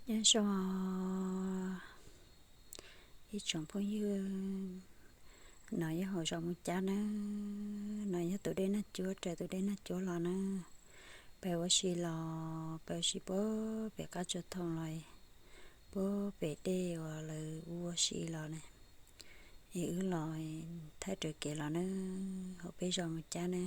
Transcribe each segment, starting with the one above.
Nyob zoo ib tsoom phooj ywg, no yog hauv zos Mus Cab nawb. No yog tus dej Naj Cuab, raws tus dej Naj Cuab los na. Peb ua si los, peb ua si puag pem qab tsua thoo los, puag pem dej uas lawv ua si los na. Es wb los thaij raws kev los na, hauv peb zos Mus Cab na.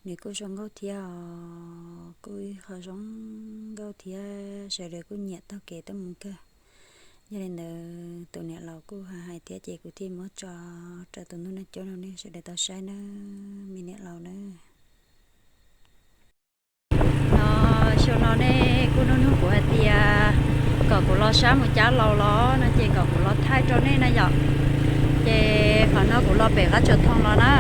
Nws kuj zoo nkauj thiab os, kuj ib qho zoo nkauj thiab, sawv daws kuj nyiam taug kev tuaj mus kawg. Yog li ntawd tus niam laus kuj hais hais thiab ces kuv thiaj muab tso rau tus ntuj Naj Cuab no nej sawv daws tau saib nawb, me niam laus nawb. No, xyoo no nej kuj nug nug kuv hais tias kom kuv los sab Mus Cab laus los no ces kom kuv los thaij rau nej na yom. Ces qhov no kuv los pem qab tsua thoo los na.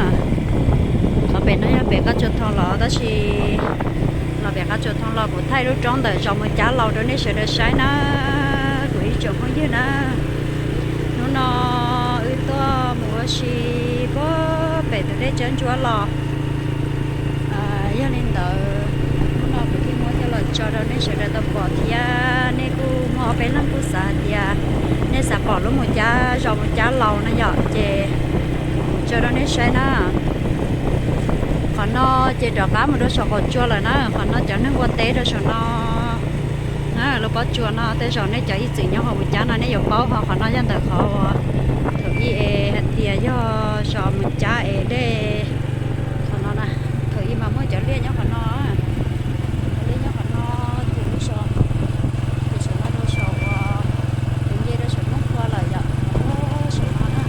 Qhov pem no yog pem qab tsua thoo los tab sis los pem qab tsua thoo los kuv thaij lub roob ntawm zos Mus Cab laus rau nej sawv daws saib na, kuv ib tsoom phooj ywg na. Hnub no wb tuaj mus ua si puag pem tus dej Tsab Ntsuab los. Yog li ntawd hnub no kuv thiaj muab coj los tso rau nej sawv daws tau pom thiab. Nej kuj muaj ob peb leeg kuj xav hais tias nej xav pom lub Mus Cab, zos Mus Cab laus no yom, ces kuv tso rau nej saib na. Qhov no ces rov qab mus rau saum qaum tsua lawm na, qhov no cov neeg ua teb rau saum no na, lub pob tsuas no tej zaum nej cov ib txwm nyob hauv Mus Cab no nej yuav paub, ho qhov no yog ntawm qhov uas thaum ub es hais tias yog zos Mus Cab es dej, qhov no na, thaum ub mas muaj cov liaj nyob qhov no, cov liaj nyob qhov no, ces lub zos, ces saum no rau saum uas tus nce rau saum Moob Kua lawm yom, saum no na.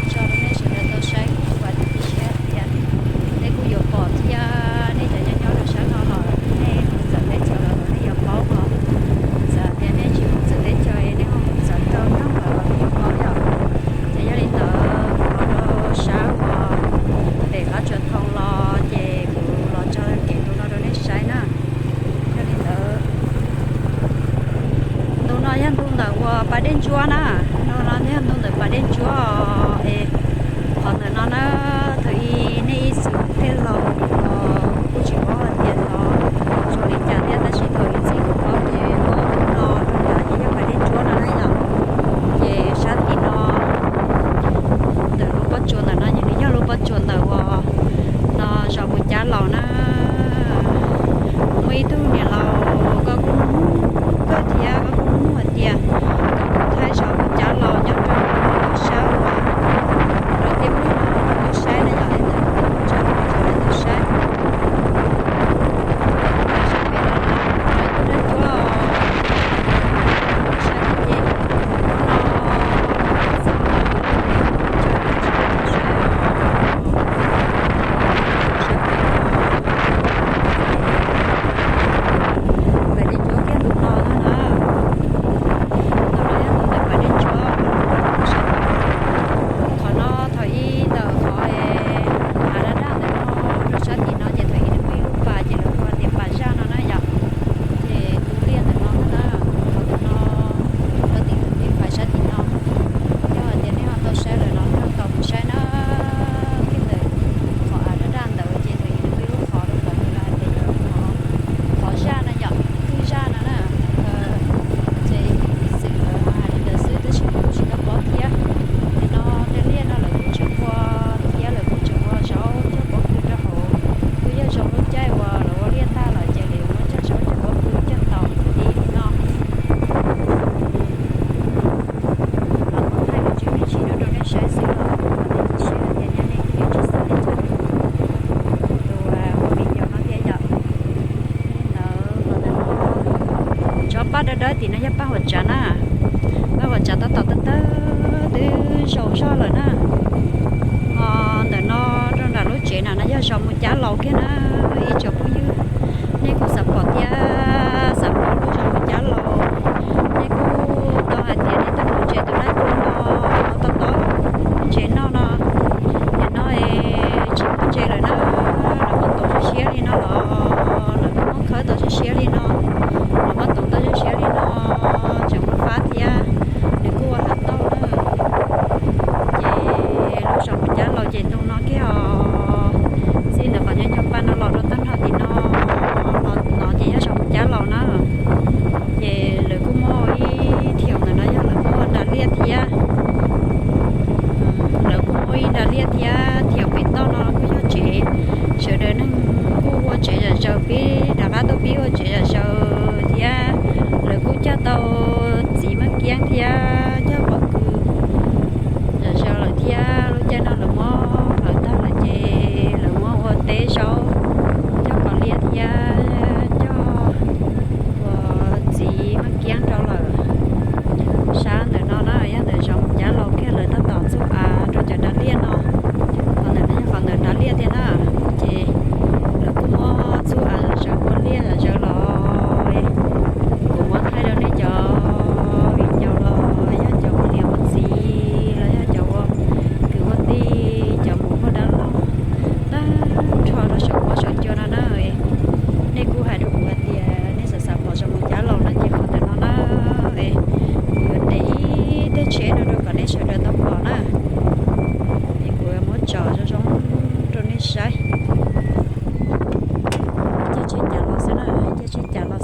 Tso rau nej sawv daws tau saib kuj vam thiab cia siab tias nej kuj yuav pom thiab, nej cov nyob nyob rau sab no los nej mus txawv teb chaws los nej yuav paub os. Txawm tias nej tsis mus txawv teb chaws nej ho mus txawv rau nroog lawm los nej yuav paub yom. Ces yog li ntawd qhov rau sab uas pem qab tsua thoo los ces kuv los tso kev ntu no rau nej saib na. Yog li ntawd ntu no yog ntu ntawm uas pas dej ntsuab na, ntu no yog ntu ntawm pas dej ntsuab es qhov ntawm no na, thaum ub nej ib txwm thiaj los los kuj tsis paub hais tias no zoo li cas thiab, tab sis thaum ub txij kuv paub ces paub ntu no rau yav ces yog pas dej ntsuab no na yom. Ces sab tim no ntawm lub pob tsuas ntawm no ces nws yog lub pob tsuas ntawm uas no zos Mus Cab laus na. Muaj ib tug niam laus koj kuj hnov kawg thiab koj kuj hnov hais tias koj mus thaij zos Mus Cab laus nyob rau sab uas rau tiaj pub no rau saib na yom, li ntawd kuv tso rau sawv daws tau saib. Pas dej ntsuab kiag ntu no na, ntu no yog ntu ntawm pas dej ntsuab. Qhov no thaum ub ntawm qhov av daj daj ntawm no rau sab tim no ces thaum ub nws muaj ib lub pas ces lawv hu tias pas zaj no na yom. Ces tus liaj ntawm no na, qhov ntawm no rau tim tus pas sab tim no. Yog hais tias nej ho tau saib lawm los nej ho tau mus saib na. Kiag ntawm qhov av daj daj ntawd ces thaum ub nws muaj ib lub qhov rau ntawd lawv hais tias yog qhov zaj no yom, twj zaj no na. Ces ib txwm lawv hais li ntawd xwb tab sis kuv tsis tau paub thiab. Nim no tej liaj no lawv kuj tseem ua thiab lawv kuj tseem ua zaub cog pob kws rau hauv. Twb yog zoo lub caij uas lawv ua liaj tag lawm ces lawv muab cog zaub cog pob kws cog taus li no. Los thaij me ntsis me ntsis no rau nej saib xwb los nej tsis siab hais tias nyab nej kuj yuav tsis xav li cas. Tus ua viv ncaus no thiab yom. Li ntawd los ntawm no, tsob paj dawb dawb tim no yog paj huam tsav na. Paj huam tsav tab tom tawg tawg twb zoo zog lawm na. Ho ntawm no rau nram lub tsev na no yog zos Mus Cab laus kiag na, ib tsoom phooj ywg. Nej kuj xav pom thiab xav pom lub zos Mus Cab laus, nej kuj tau hais tias nej tuaj mus ntsia tus dab cua no tau tau ntses noj no. Nim no es tsis muaj ntses lawm na, lawv muab tuav siab siab li no los, lawv muab khawb tau siab siab li no, lawv muab tuav tau siab siab li no, tseem muab fab thiab, nws kuj ua hav tauj na. Ces lub zos Mus Cab laus ces ntu no kiag os, txij ntawm qhov nyob nyuag pas no los rau tag nrho tim no, no ces yog zos Mus Cab laus na.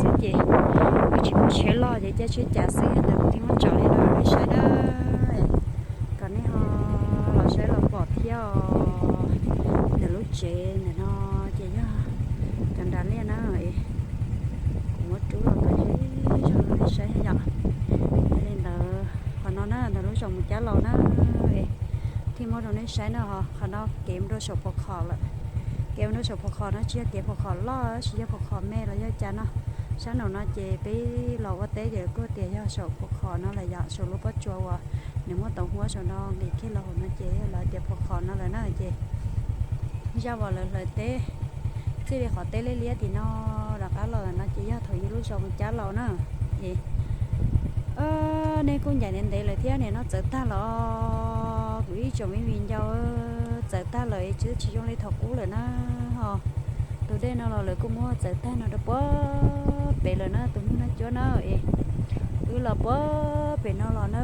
xwb ces wb tsis muaj tsheb loj ces caij tsheb cas xwb ntawd kuv thiaj muab tso li no nej saib na. Kom nej ho los saib los pom thiab os. Ntawm lub tsev ntawm no ces yog cov nras liaj na. Kuv muab rub los kom ze zog rau nej saib yom. Yog li ntawd qhov no na ntawm lub zos mus cab laus na, thiaj muab rau nej saib na. Qhov no kev mus rau saum Phuv Khom lawm. Kev mus rau saum Phuv Khom no tsis yog kev Phuv Khom loj, tsis yog Phuv Khom me los yog cas no. Sab nraum no ces peb los ua teb ces kuj tias yog saum Phuv Khom no lawm yom, saum lub pob tsuas uas nws muaj tau huab saum no nqis kiag los hauv no ces yog lawv tias Phuv Khom no lawm na ces zaj uas lawv hlawv teb txij li qhov teb liab liab tim no rov qab los no ces yog thaum yus lub zos mus cab laus na. Es nej kuj ncaim ntev ntev lawm thiab, nim no txawv tag los kuv ib tsoom me viv ncaus, txawv tag lawm es twb tsis zoo li thaum qub lawm na. Ho tus dej no los lawv kuj muab txawv tag no rau puag pem lawm na, tus muag Naj Cuab na. Es wb los puag pem no los na,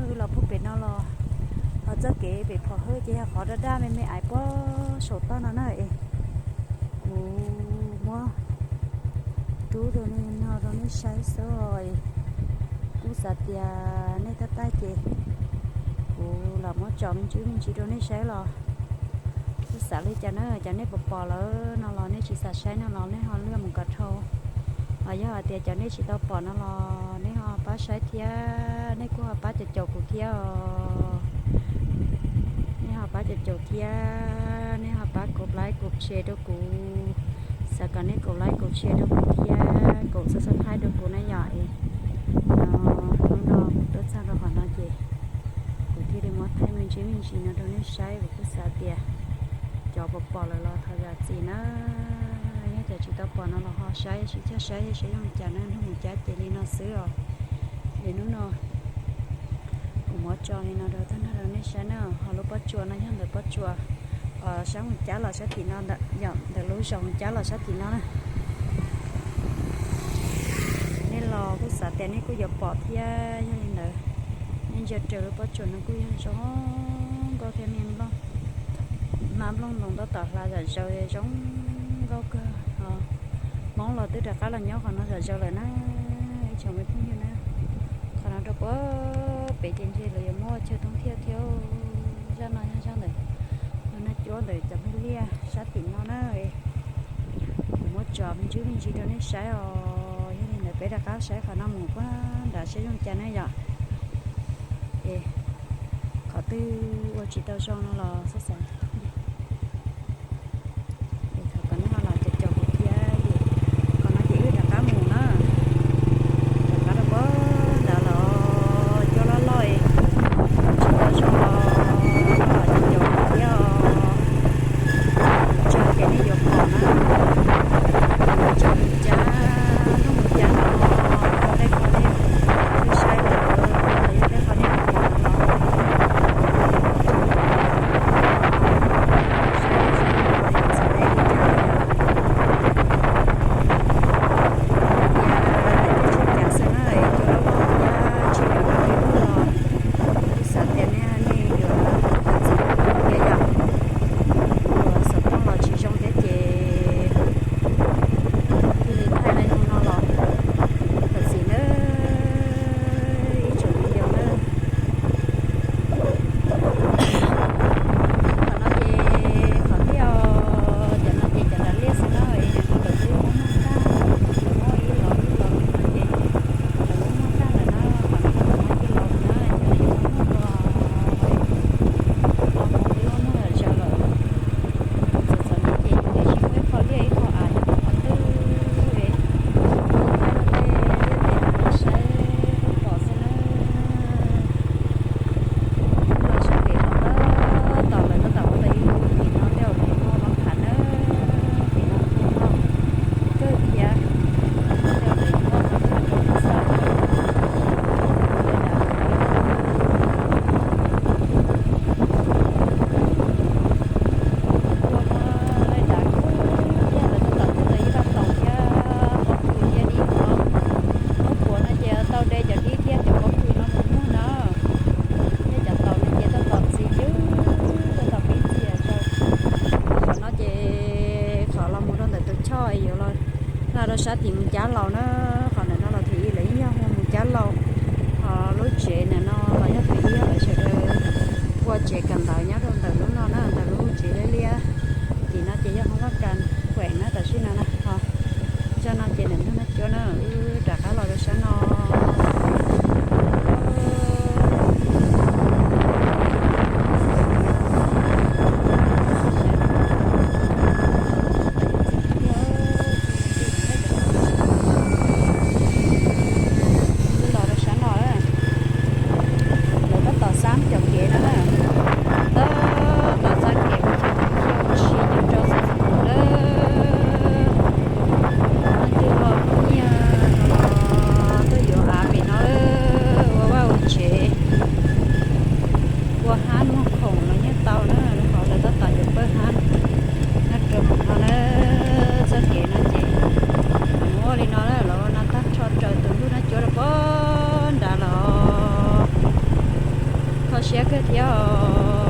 wb los puag pem no los, ho txoj kev pem Phom Hawb ces yog qhov daj daj me me aiv puag saum toj no na. Es kuv muab rub rau nej no rau nej saib xwb. Kuj xav tias nej tab tab ces kuv los muab tso me ntsis me ntsis rau nej saib los kuj xav li cas na. Cov nej pom pom lawm no los nej tsis xav saib no los nej ho luag mus kom dhau. Los yog hais tias cov nej tsis tau pom no los nej ho pab saib thiab, nej kuj ho pab caum caum kuv thiab os. Nej ho pab caum caum thiab, nej ho pab kaum like kaum share rau kuv. Xav kom nej kaum like kaum share rau kuv thiab kaum subscribe rau kuv na yom. Es hnub no kuv tuaj txog rau qhov no ces kuv thiaj li muab thaij me ntsis me ntsis no rau nej saib, kuv kuj xav tias cov pom pom lawm los thov zam txim na. Yog cov tsis tau pom no los ho saib, sib cog saib saib zoo li cas na, nrog mus cab ces li no xwb os. Es hnub no kuv muab tso li no rau tag nrho rau nej saib na. Ho lub pob tsuas no yog ntawm pob tsuas, sab mus cab los sab tim no ntawm, yog ntawm lub zos mus cab los sab tim no na. Nej los kuj xav tias nej kuj yuav pom thiab, yog li ntawd nej ntsia raws lub pob tsuas no kuj yog zoo nkauj thiab me nplooj, hmab nplooj ntoos tab tom hla zom zaws zoo nkauj kawg os. Hmoob los twb rov qab los nyob qhov no zom zaws lawm na, ib tsoom me phooj ywg na. Qhov no rau puag pem ces ntshe lawv yuav muab ua chaw thoob thiaj thiab. Zaj no yog zaj ntawm Naj Cuab ntawm cov me liaj sab tim no na. Kuv muab tso me ntsis me ntsis rau nej saib os. Yog li ntawd peb rov qab saib qhov no mus puag nrad saib zoo cas na yom. Es qhov twg ua tsis tau zoo no los xav xav. Es thov kom nej ho los caum caum kuv thiab. Qhov no ces wb rov qab mus na, rov qab rau puag nrad los cua loj loj es tsis tau zoo los caum caum kuv thiab os. Tso ces nej yuav pom na. Tso mus cab, nrog mus cab no, tej qhov nej twb saib lawm, yog tej qhov nej mus cab no los na. Qhov ntawm no los thim ib lawv yeej yog hu mus Cab Laus. Ho lub tsev ntawm no los yog thim ib yog lawv sawv daws ua tsev kawm ntawv nyob rau ntawm lub no na, ntawm lub tsev liab liab. Tim no ces yog hoob vaj kas kuem na tam sim no na. Ho zaj no ces ntawm ntug Naj Cuab na, wb rov qab los rau sab no. Los rau sab no, lawv tab tom xab cov kev no na. Tab tom txoj kev mus txog tim kiag ua si nyob rau xab xab mus lawm. Leej twg ho muaj nyiaj no los tuaj yuav av pem no ua vaj ua tsev, ua hab muag khoom los yeej tau na. Qhov lawv tab tom yuav pawg hab nyob rau ntawm no na. Txoj kev no ces mus ua li no na, los ua no tag nrho raws tus ntug Naj Cuab rau pem nrad los. Kho siab kawg thiab os.